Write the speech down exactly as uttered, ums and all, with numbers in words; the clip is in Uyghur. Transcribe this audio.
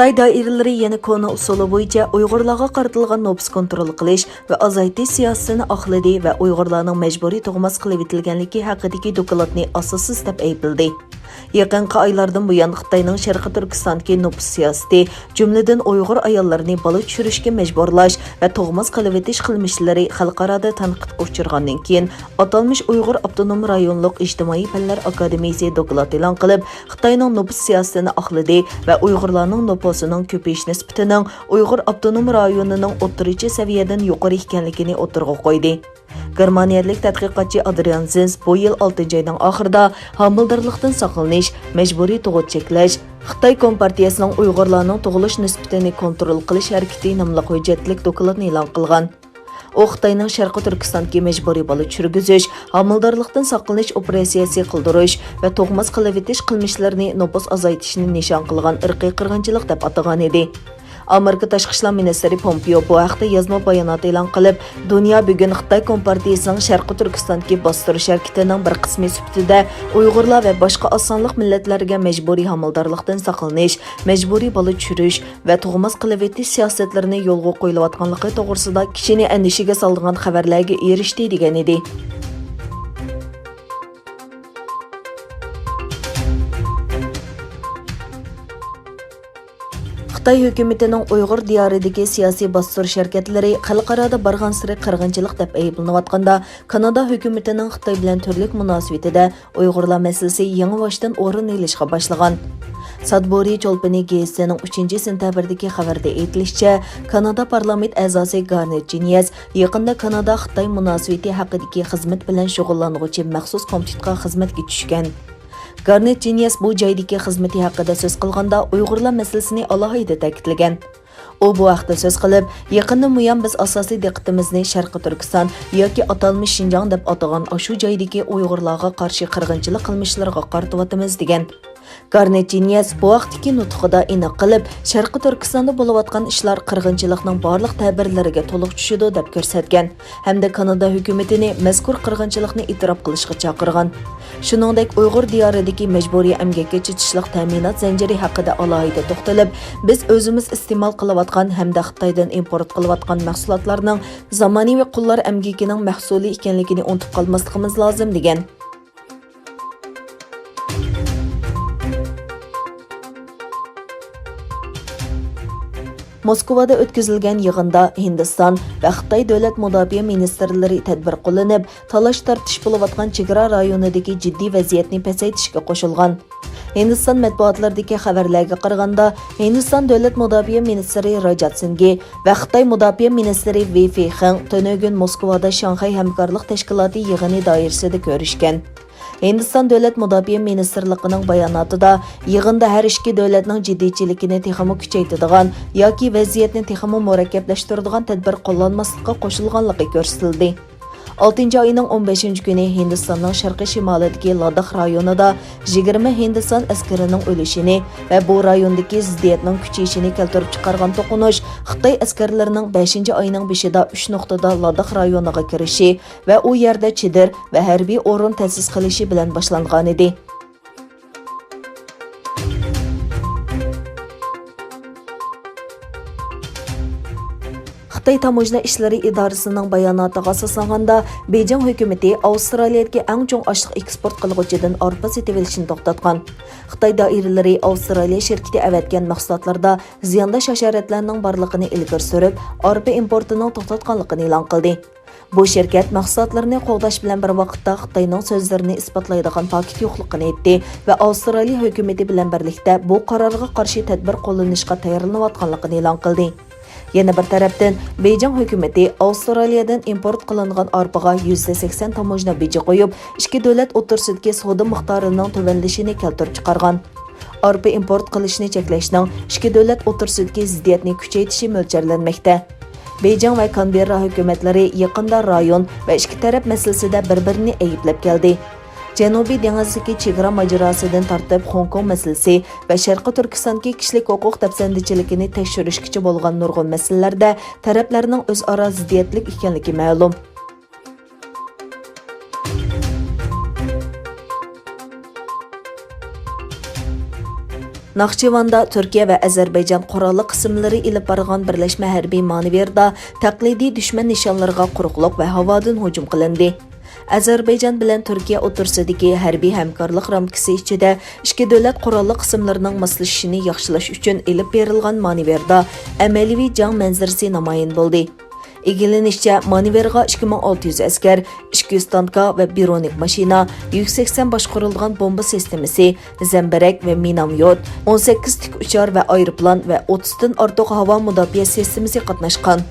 خىتاي دائىرىلىرى يەنە كونا ئۇسۇلى بويىچە ئۇيغۇرلارغا قارىتىلغان نوپۇس كونترول قىلىش ۋە ئازايتىش سىياسىتىنى ئاقلىدى ۋە ئۇيغۇرلارنىڭ مەجبۇرىي تۇغماس قىلىۋېتىلگەنلىكى ھەققىدىكى دوكلاتنى ئاساسسىز دەپ ئەيىبلىدى. يېقىنقى ئايلاردىن بۇيان خىتاينىڭ شەرقىي تۈركىستاندىكى نوپۇس سىياسىتى، جۈملىدىن ئۇيغۇر ئاياللىرىنى بالا چۈشۈرۈشكە مەجبۇرلاش ۋە تۇغماس قىلىۋېتىش قىلمىشلىرى خەلقئارادا تەنقىدكە ئۇچرىغاندىن كېيىن، ئاتالمىش ئۇيغۇر ئاپتونوم رايونلۇق ئىجتىمائىي پەنلەر ئاكادېمىيىسى دوكلات ئېلان قىلىپ، خىتاينىڭ نوپۇس سىياسىتىنى ئاقلىدى ۋە ئۇيغۇرلارنىڭ نوپۇسىنىڭ كۆپىيىش نىسبىتىنىڭ ئۇيغۇر ئاپتونوم رايونىنىڭ ئوتتۇرىچە سەۋىيەدىن يۇقىرى ئىكەنلىكىنى ئوتتۇرىغا قويدى. گېرمانىيەلىك تەتقىقاتچى ئادرىيان زىنس بۇ يىل ئالتىنچى ئاينىڭ ئاخىرىدا ھامىلىدارلىقتىن ساقلىنىش، مەجبۇرىي تۇغۇت چەكلەش، خىتاي كومپارتىيەسىنىڭ ئۇيغۇرلارنىڭ تۇغۇلۇش نىسبىتىنى كونترول قىلىش ھەرىكىتى ناملىق ھۆججەتلىك دوكلاتنى ئېلان قىلغان. ئۇ خىتاينىڭ شەرقىي تۈركىستاندىكى مەجبۇرىي بالا چۈشۈرگۈزۈش، ھامىلىدارلىقتىن ساقلىنىش ئوپېراتسىيەسى قىلدۇرۇش ۋە تۇغماس قىلىۋېتىش قىلمىشلىرىنى نوپۇس ئازايتىشنى نىشان قىلغان ئىرقىي قىرغىنچىلىق دەپ ئاتىغانىدى. ئامېرىكا تاشقى ئىشلار مىنىستىرى پومپېئو بۇ ھەقتە يازما بايانات ئېلان قىلىپ، دۇنيا بۈگۈن خىتاي كومپارتىيىسىنىڭ شەرقىي تۈركىستاندىكى باستۇرۇش ھەرىكىتىنىڭ بىر قىسمى سۈپىتىدە ئۇيغۇرلار ۋە باشقا ئاز سانلىق مىللەتلەرگە مەجبۇرىي ھامىلىدارلىقتىن ساقلىنىش، مەجبۇرىي بالا چۈشۈرۈش ۋە تۇغماس قىلىۋېتىش سىياسەتلىرىنى يولغا قويۇلۇۋاتقانلىقى توغرىسىدا كىشىنى ئەندىشىگە سالىدىغان خەۋەرلەرگە ئېرىشتى، دېگەنىدى. خىتاي ھۆكۈمىتىنىڭ ئۇيغۇر دىيارىدىكى سىياسىي باستۇرۇش ھەرىكەتلىرى خەلقئارادا بارغانسېرى قىرغىنچىلىق دەپ ئەيىبلىنىۋاتقاندا، كانادا ھۆكۈمىتىنىڭ خىتاي بىلەن تۈرلۈك مۇناسىۋىتىدە ئۇيغۇرلار مەسىلىسى يېڭىباشتىن ئورۇن ئېلىشقا باشلىغان. سادبورى چولپىنى گېزىتىنىڭ ئۈچىنچى سېنتەبىردىكى خەۋىرىدە ئېيتىلىشىچە، كانادا پارلامېنت ئەزاسى گارنېت جېنىيەس يېقىندا كانادا-خىتاي مۇناسىۋىتى ھەققىدىكى خىزمەت بىلەن شۇغۇللانغۇچى مەخسۇس كومىتېتقا خىزمەتكە چۈشكەن. گارنېت جېنىيەس بۇ جايدىكى خىزمىتى ھەققىدە سۆز قىلغاندا، ئۇيغۇرلار مەسىلىسىنى ئالاھىدە تەكىتلىگەن. ئۇ بۇ ھەقتە سۆز قىلىپ، يېقىندىن بۇيان بىز ئاساسىي دىققىتىمىزنى شەرقىي تۈركىستان ياكى ئاتالمىش شىنجاڭ دەپ ئاتىغان ئاشۇ جايدىكى ئۇيغۇرلارغا قارشى قىرغىنچىلىق قىلمىشلىرىغا قارىتىۋاتىمىز، دېگەن. گارنېت جېنىيەس بۇ ھەقتىكى نۇتقىدا ئېنىق قىلىپ، شەرقىي تۈركىستاندا بولۇۋاتقان ئىشلار قىرغىنچىلىقنىڭ بارلىق تەبىرلىرىگە تولۇق چۈشىدۇ، دەپ كۆرسەتكەن. ھەمدە كانادا ھۆكۈمىتىنى مەزكۇر قىرغىنچىلىقنى ئېتىراپ قىلىشقا چاقىرغان. شۇنىڭدەك ئۇيغۇر دىيارىدىكى مەجبۇرىي ئەمگەككە چېتىشلىق تەمىنات زەنجىرى ھەققىدە ئالاھىدە توختىلىپ، بىز ئۆزىمىز ئىستېمال قىلىۋاتقان ھەمدە خىتايدىن ئىمپورت قىلىۋاتقان مەھسۇلاتلارنىڭ زامانىۋى قۇللار ئەمگىكىنىڭ مەھسۇلى ئىكەنلىكىنى ئۇنتۇپ قالماسلىقىمىز لازىم، دېگەن. موسكۋادا ئۆتكۈزۈلگەن يىغىندا ھىندىستان ۋە خىتاي دۆلەت مۇداپىئە مىنىستىرلىرى تەدبىر قوللىنىپ، تالاش-تارتىش بولۇۋاتقان چېگرا رايونىدىكى جىددىي ۋەزىيەتنى پەسەيتىشكە قوشۇلغان. ھىندىستان مەتبۇئاتلىرىدىكى خەۋەرلەرگە قارىغاندا، ھىندىستان دۆلەت مۇداپىئە مىنىستىرى راجات سىنگى ۋە خىتاي مۇداپىئە مىنىستىرى ۋېي فېيخېڭ تۈنۈگۈن موسكۋادا شاڭخەي ھەمكارلىق تەشكىلاتى يىغىنى دائىرىسىدە كۆرۈشكەن. ھىندىستان دۆلەت مۇداپىئە مىنىستىرلىقىنىڭ باياناتىدا، يىغىندا ھەر ئىككى دۆلەتنىڭ جىددىيچىلىكىنى تېخىمۇ كۈچەيتىدىغان ياكى ۋەزىيەتنى تېخىمۇ مۇرەككەپلەشتۈرىدىغان تەدبىر قوللانماسلىققا قوشۇلغانلىقى كۆرسىتىلدى. ئالتىنچى ئاينىڭ ئون بەشىنچى كۈنى ھىندىستاننىڭ شەرقىي شىمالىدىكى لاداخ رايونىدا يىگىرمە ھىندىستان ئەسكىرىنىڭ ئۆلۈشىنى ۋە بۇ رايوندىكى زىددىيەتنىڭ كۈچىيىشىنى كەلتۈرۈپ چىقارغان توقۇنۇش خىتاي ئەسكەرلىرىنىڭ بەشىنچى ئاينىڭ بېشىدا ئۈچ نۇقتىدا لاداخ رايونىغا كىرىشى ۋە ئۇ يەردە چېدىر ۋە ھەربىي ئورۇن تەسىس قىلىشى بىلەن باشلانغانىدى. خىتاي تاموژنا ئىشلىرى ئىدارىسىنىڭ باياناتىغا ئاساسلانغاندا، بېيجىڭ ھۆكۈمىتى ئاۋسترالىيەدىكى ئەڭ چوڭ ئاشلىق ئېكسپورت قىلغۇچىدىن ئارپا سېتىۋېلىشنى توختاتقان. خىتاي دائىرىلىرى ئاۋسترالىيە شىركىتى ئەۋەتكەن مەھسۇلاتلاردا زىيانداش ھاشاراتلارنىڭ بارلىقىنى ئىلگىرى سۈرۈپ، ئارپا ئىمپورتىنىڭ توختاتقانلىقىنى ئېلان قىلدى. بۇ شىركەت مەھسۇلاتلىرىنى قوغداش بىلەن بىر ۋاقىتتا خىتاينىڭ سۆزلىرىنى ئىسپاتلايدىغان پاكىت يوقلۇقىنى ئېيتتى ۋە ئاۋسترالىيە ھۆكۈمىتى بىلەن بىرلىكتە بۇ قارارغا قارشى تەدبىر قوللىنىشقا تەييارلىنىۋاتقانلىقىنى ئېلان قىلدى. يەنە بىر تەرەپتىن، بېيجىڭ ھۆكۈمىتى ئاۋسترالىيەدىن ئىمپورت قىلىنغان ئارپىغا يۈزدە سەكسەن تاموژنا بېجى قويۇپ، ئىككى دۆلەت ئوتتۇرىسىدىكى سودا مىقدارىنىڭ تۆۋەنلىشىنى كەلتۈرۈپ چىقارغان. ئارپا ئىمپورت قىلىشنى چەكلەشنىڭ ئىككى دۆلەت ئوتتۇرىسىدىكى زىددىيەتنى كۈچەيتىشى مۆلچەرلەنمەكتە. بېيجىڭ ۋە كانبېررا ھۆكۈمەتلىرى يېقىندا رايون ۋە ئىككى تەرەپ مەسىلىسىدە بىر-بىرىنى ئەيىبلەپ كەلدى. جەنۇبىي دېڭىزدىكى چېگرا ماجىراسىدىن تارتىپ خوڭكوڭ مەسىلىسى ۋە شەرقىي تۈركىستاندىكى كىشىلىك ھوقۇق دەپسەندىچىلىكىنى تەكشۈرۈشكىچە بولغان نۇرغۇن مەسىلىلەردە تەرەپلەرنىڭ ئۆزئارا زىددىيەتلىك ئىكەنلىكى مەلۇم. ناخچىۋاندا تۈركىيە ۋە ئەزەربەيجان قوراللىق قىسىملىرى ئېلىپ بارغان بىرلەشمە ھەربىي مانېۋىردا تەقلىدىي دۈشمەن نىشانلىرىغا قۇرۇقلۇق ۋە ھاۋادىن ھۇجۇم قىلىندى. ئەزەربەيجان بىلەن تۈركىيە ئوتتۇرىسىدىكى ھەربىي ھەمكارلىق رامكىسى ئىچىدە ئىككى دۆلەت قوراللىق قىسىملىرىنىڭ ماسلىشىشىنى ياخشىلاش ئۈچۈن ئېلىپ بېرىلغان مانېۋىردا ئەمەلىيۋى جەڭ مەنزىرىسى نامايان بولدى. ئىگىلىنىشىچە، مانېۋىرغا ئىككى مىڭ ئالتە يۈز ئەسكەر، ئىككى يۈز تانكا ۋە بىرونىك ماشىنا، يۈكسەك سەن باشقۇرۇلىدىغان بومبا سىستېمىسى، زەمبىرەك ۋە مىنوميوت، ئون سەككىز تىك ئۇچار ۋە ئايروپىلان ۋە ئوتتۇزدىن ئارتۇق ھاۋا مۇداپىئە سىستېمىسى قاتناشقان.